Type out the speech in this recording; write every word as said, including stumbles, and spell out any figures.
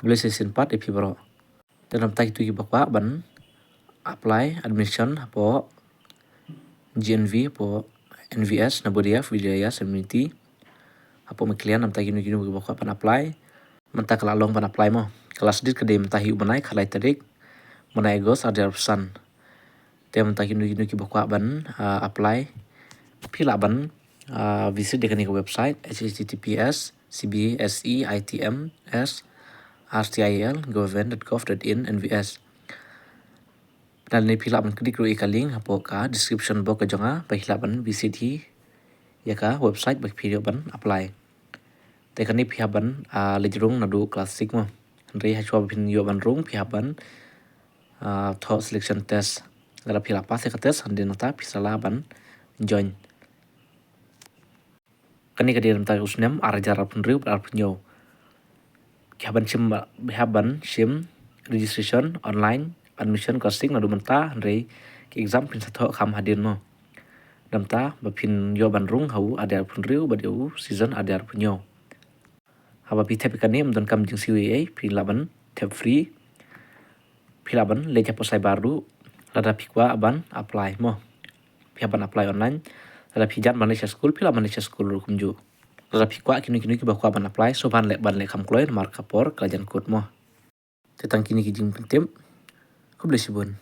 Khublei shisien pat ïa phi baroh. Te namar kito kiba kwah ban apply admission hapoh G N V, hapoh N V S, Navodaya Vidyalaya Samiti, hapoh Mawkyrwat, namar kino kino kiba kwah ban apply. Mynta ka la long ban apply mo. Ka last date ka dei mynta hi u bnai khatlai tarik, bnai August, ar hajar arphew san. Te mynta kino kino kiba kwah ban, ah, apply, phi lah ban, ah, visit ïa kane ka website, H T T P S C B S E I T M S R T I L government dot gov dot in N V S. Bad lane phi lah ban click ruh ïa ka link hapoh ka description box ka jong nga, ba phi lah ban visit hi ïa ka website ba phi ïoh ban apply. Te kane phi hap ban, ah, leit rung naduh class six mo. Hynrei hashwa ba phin ïoh ban rung phi hap ban, ah, thoh selection test. Lada phi la pass ïa ka test, hadien nangta phi sa lah ban join. Kane ka dei namar u snem ar hajar arphew hynriew bad arphew hynñiew. Phi hap ban shim, phi hap ban shim registration online admission class six naduh mynta, hynrei ka exam phin sa thoh kham hadien mo. Namar ba phin ïoh ban rung ha u ar hajar arphew hynriew bad ïa u session ar hajar arphew hynñiew. Haba phi thep ïa kane ym donkam jingsiew ei ei, phi lah ban thep free. Phi lah ban leit hapoh cyber ruh lada phi kwah ban apply mo. Phi hap ban apply online. Lada phi jan ban leit sha skul, phi lah ban leit sha skul ruh kumjuh. Lada phi kwah kino kino kiba kwah ban apply, sngewbha ban leh, ban leh kham kloi namar ka por ka la jan kut mo. Te tang kine ki jingpyntip. Khublei shibun.